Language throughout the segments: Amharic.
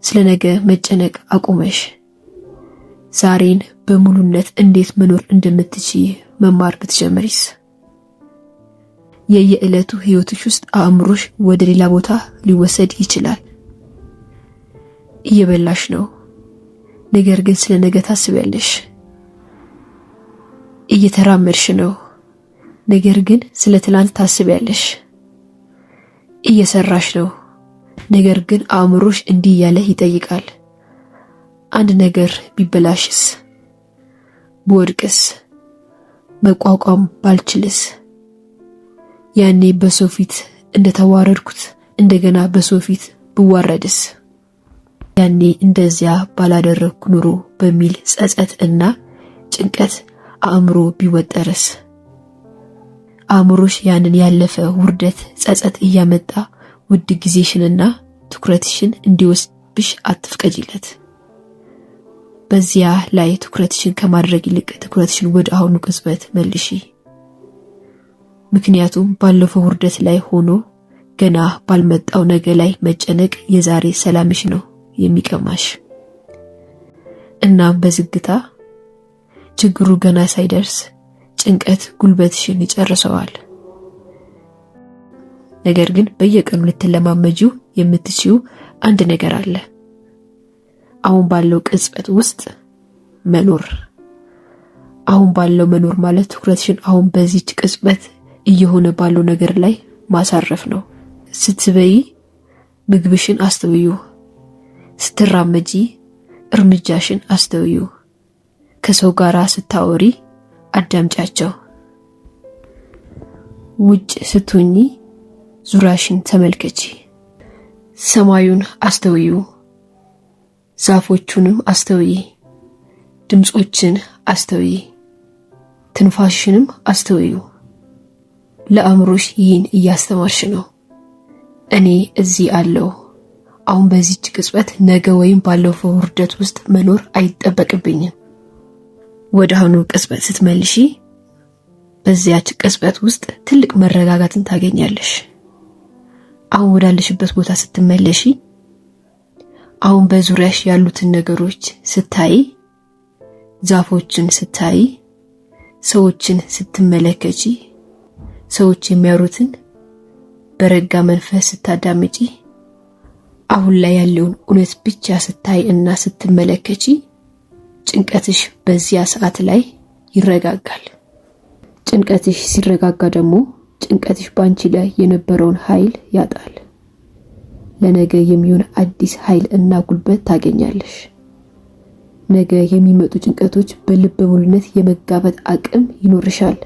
ስለ ነገ መጨነቅ አቁመሽ ዛሬን በሙሉነት እንዴት መኖር እንደምትችይ መማር ብትጀምሪስ? የየዕለቱ ህይወትሽ ውስጥ አእምሮሽ ወደ ሌላ ቦታ ሊወሰድ ይችላል። እየበላሽ ነው፣ ነገር ግን ስለ ነገ ታስቢያለሽ። እየተራመድሽ ነው፣ ነገር ግን ስለ ትላንት ታስቢያለሽ። እየሰራሽ ነው፣ ነገር ግን አእምሮሽ እንዲህ እያለ ይጠይቃል። አንድ ነገር ቢበላሽስ? ብወድቅስ? መቋቋም ባልችልስ? ያኔ በሰው ፊት እንደተዋረድኩት እንደገና በሰው ፊት ብዋረድስ? ያኔ እንደዚያ ባላደረግኩ ኑሮ በሚል ጸጸት እና ጭንቀት አእምሮ ቢወጠርስ? አእምሮሽ ያንን ያለፈ ውርደት፣ ጸጸት እያመጣ ውድ ጊዜሽንና ትኩረትሽን እንዲወስድብሽ አትፍቀጂለት። በዚያ ላይ ትኩረትሽን ከማድረግ ይልቅ ትኩረትሽን ወደ አሁኑ ቅጽበት መልሺ። ምክንያቱም ባለፈው ውርደት ላይ ሆኖ ገና ባልመጣው ነገ ላይ መጨነቅ የዛሬ ሰላምሽ ነው የሚቀማሽ። እናም በዝግታ ችግሩ ገና ሳይደርስ ጭንቀት ጉልበትሽን ይጨርሰዋል። ነገር ግን በየቀኑ ልትለማመጂው የምትችይው አንድ ነገር አለ። አሁን ባለው ቅጽበት ውስጥ መኖር። አሁን ባለው መኖር ማለት ትኩረትሽን አሁን በዚች ቅጽበት እየሆነ ባለው ነገር ላይ ማሳረፍ ነው። ስትበይ ምግብሽን አስተውዩ። ስትራመጂ እርምጃሽን አስተውዩ። ከሰው ጋር ስታወሪ አዳምጫቸው። ውጭ ስትሆኚ ዙሪያሽን ተመልከቺ። ሰማዩን አስተውዩ። ዛፎቹንም አስተውይ። ድምፆችን አስተውይ። ትንፋሽንም አስተውዩ። ለአእምሮሽ ይህን እያስተማርሽ ነው። እኔ እዚህ አለሁ። አሁን በዚህች ቅጽበት ነገ ወይም ባለፈው ውርደት ውስጥ መኖር አይጠበቅብኝም። ወደ አሁኑ ቅጽበት ስትመልሺ በዚያች ቅጽበት ውስጥ ትልቅ መረጋጋትን ታገኛለሽ። አሁን ወዳለሽበት ቦታ ስትመለሺ፣ አሁን በዙሪያሽ ያሉትን ነገሮች ስታይ፣ ዛፎችን ስታይ፣ ሰዎችን ስትመለከቺ፣ ሰዎች የሚያወሩትን በረጋ መንፈስ ስታዳምጪ፣ አሁን ላይ ያለውን እውነት ብቻ ስታይ እና ስትመለከቺ ጭንቀትሽ በዚያ ሰዓት ላይ ይረጋጋል። ጭንቀትሽ ሲረጋጋ ደግሞ ጭንቀትሽ ባንቺ ላይ የነበረውን ኃይል ያጣል። ለነገ የሚሆን አዲስ ኃይል እና ጉልበት ታገኛለሽ። ነገ የሚመጡ ጭንቀቶች በልበ ሙሉነት የመጋፈጥ አቅም ይኖርሻል።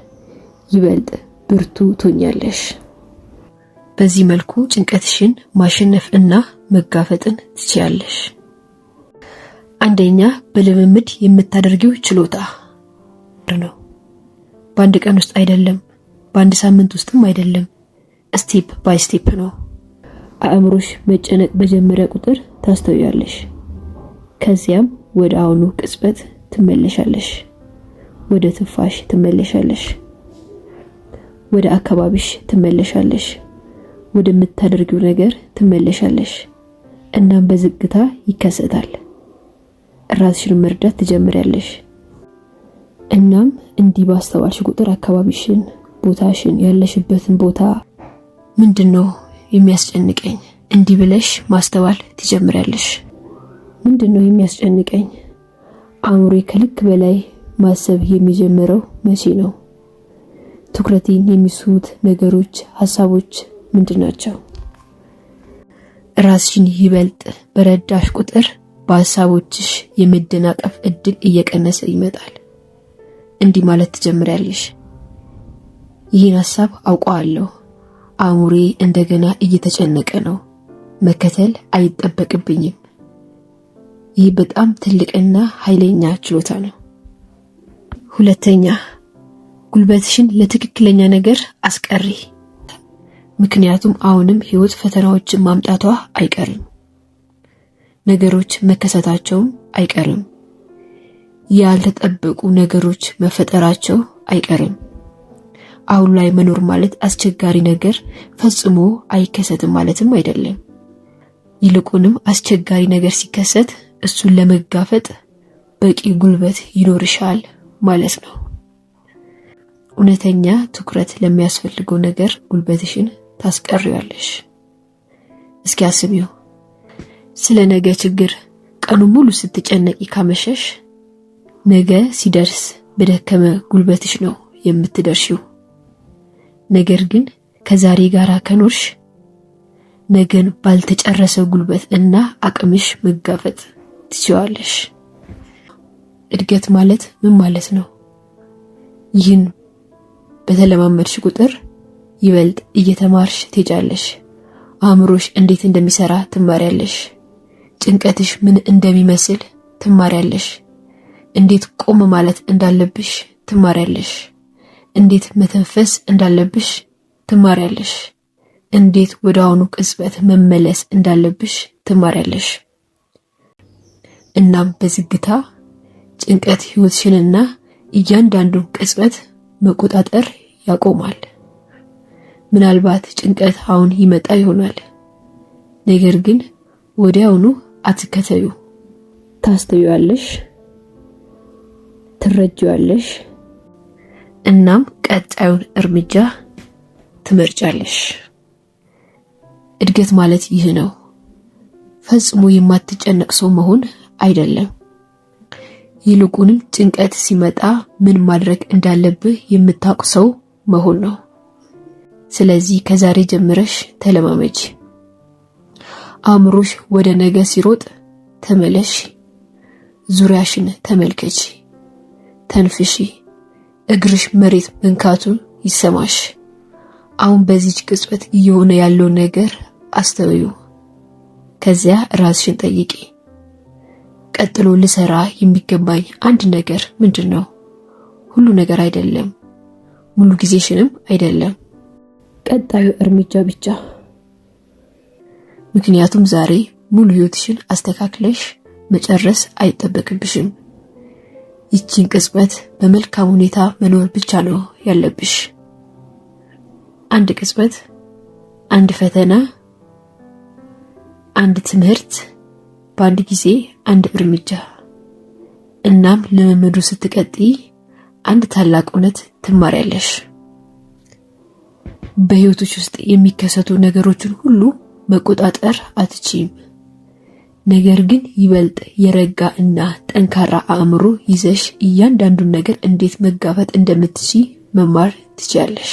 ይበልጥ ብርቱ ትሆኛለሽ። በዚህ መልኩ ጭንቀትሽን ማሸነፍ እና መጋፈጥን ትችያለሽ። አንደኛ፣ በልምምድ የምታደርጊው ችሎታ ነው። በአንድ ቀን ውስጥ አይደለም፣ በአንድ ሳምንት ውስጥም አይደለም። Step by step ነው። አእምሮሽ መጨነቅ በጀመረ ቁጥር ታስተውያለሽ። ከዚያም ወደ አሁኑ ቅጽበት ትመለሻለሽ። ወደ ትንፋሽ ትመለሻለሽ። ወደ አካባቢሽ ትመለሻለሽ። ወደምታደርጊው ነገር ትመለሻለሽ። እናም በዝግታ ይከሰታል። ራስሽን መርዳት ትጀምሪያለሽ። እናም እንዲህ ባስተዋልሽ ቁጥር አካባቢሽን፣ ቦታሽን፣ ያለሽበትን ቦታ ምንድን ነው የሚያስጨንቀኝ እንዲህ ብለሽ ማስተዋል ትጀምሪያለሽ። ምንድን ነው የሚያስጨንቀኝ? አእምሮዬ ከልክ በላይ ማሰብ የሚጀምረው መቼ ነው? ትኩረቴን የሚስቡት ነገሮች፣ ሀሳቦች ምንድን ናቸው? ራስሽን ይበልጥ በረዳሽ ቁጥር በሀሳቦችሽ የመደናቀፍ እድል እየቀነሰ ይመጣል። እንዲህ ማለት ትጀምሪያለሽ። ይህን ሀሳብ አውቀዋለሁ። አእምሮዬ እንደገና እየተጨነቀ ነው። መከተል አይጠበቅብኝም። ይህ በጣም ትልቅና ኃይለኛ ችሎታ ነው። ሁለተኛ፣ ጉልበትሽን ለትክክለኛ ነገር አስቀሪ። ምክንያቱም አሁንም ህይወት ፈተናዎችን ማምጣቷ አይቀርም። ነገሮች መከሰታቸውም አይቀርም። ያልተጠበቁ ነገሮች መፈጠራቸው አይቀርም። አሁን ላይ መኖር ማለት አስቸጋሪ ነገር ፈጽሞ አይከሰትም ማለትም አይደለም። ይልቁንም አስቸጋሪ ነገር ሲከሰት እሱን ለመጋፈጥ በቂ ጉልበት ይኖርሻል ማለት ነው። እውነተኛ ትኩረት ለሚያስፈልገው ነገር ጉልበትሽን ታስቀሪዋለሽ። እስኪ አስቢው፣ ስለ ነገ ችግር ቀኑ ሙሉ ስትጨነቂ ካመሸሽ ነገ ሲደርስ በደከመ ጉልበትሽ ነው የምትደርሺው። ነገር ግን ከዛሬ ጋር ከኖርሽ ነገን ባልተጨረሰ ጉልበት እና አቅምሽ መጋፈጥ ትችዋለሽ። እድገት ማለት ምን ማለት ነው? ይህን በተለማመድሽ ቁጥር ይበልጥ እየተማርሽ ትሄጃለሽ። አእምሮሽ እንዴት እንደሚሰራ ትማሪያለሽ። ጭንቀትሽ ምን እንደሚመስል ትማሪያለሽ። እንዴት ቆም ማለት እንዳለብሽ ትማሪያለሽ። እንዴት መተንፈስ እንዳለብሽ ትማሪያለሽ። እንዴት ወደ አሁኑ ቅጽበት መመለስ እንዳለብሽ ትማሪያለሽ። እናም በዝግታ ጭንቀት ህይወትሽንና እያንዳንዱን ቅጽበት መቆጣጠር ያቆማል። ምናልባት ጭንቀት አሁን ይመጣ ይሆናል፣ ነገር ግን ወዲያውኑ አትከተዩ። ታስተውያለሽ፣ ትረጂዋለሽ፣ እናም ቀጣዩን እርምጃ ትመርጫለሽ። እድገት ማለት ይህ ነው። ፈጽሞ የማትጨነቅ ሰው መሆን አይደለም። ይልቁንም ጭንቀት ሲመጣ ምን ማድረግ እንዳለብህ የምታውቅ ሰው መሆን ነው። ስለዚህ ከዛሬ ጀምረሽ ተለማመጂ። አእምሮሽ ወደ ነገ ሲሮጥ ተመለሽ፣ ዙሪያሽን ተመልከቺ፣ ተንፍሺ፣ እግርሽ መሬት መንካቱን ይሰማሽ። አሁን በዚች ቅጽበት እየሆነ ያለውን ነገር አስተውዩ። ከዚያ ራስሽን ጠይቂ። ቀጥሎ ልሰራ የሚገባኝ አንድ ነገር ምንድን ነው? ሁሉ ነገር አይደለም፣ ሙሉ ጊዜሽንም አይደለም፣ ቀጣዩ እርምጃ ብቻ። ምክንያቱም ዛሬ ሙሉ ህይወትሽን አስተካክለሽ መጨረስ አይጠበቅብሽም። ይቺን ቅጽበት በመልካም ሁኔታ መኖር ብቻ ነው ያለብሽ። አንድ ቅጽበት፣ አንድ ፈተና፣ አንድ ትምህርት፣ በአንድ ጊዜ አንድ እርምጃ። እናም ልምምዱ ስትቀጥይ አንድ ታላቅ እውነት ትማሪያለሽ። በህይወቶች ውስጥ የሚከሰቱ ነገሮችን ሁሉ መቆጣጠር አትችይም። ነገር ግን ይበልጥ የረጋ እና ጠንካራ አእምሮ ይዘሽ እያንዳንዱን ነገር እንዴት መጋፈጥ እንደምትችይ መማር ትችያለሽ።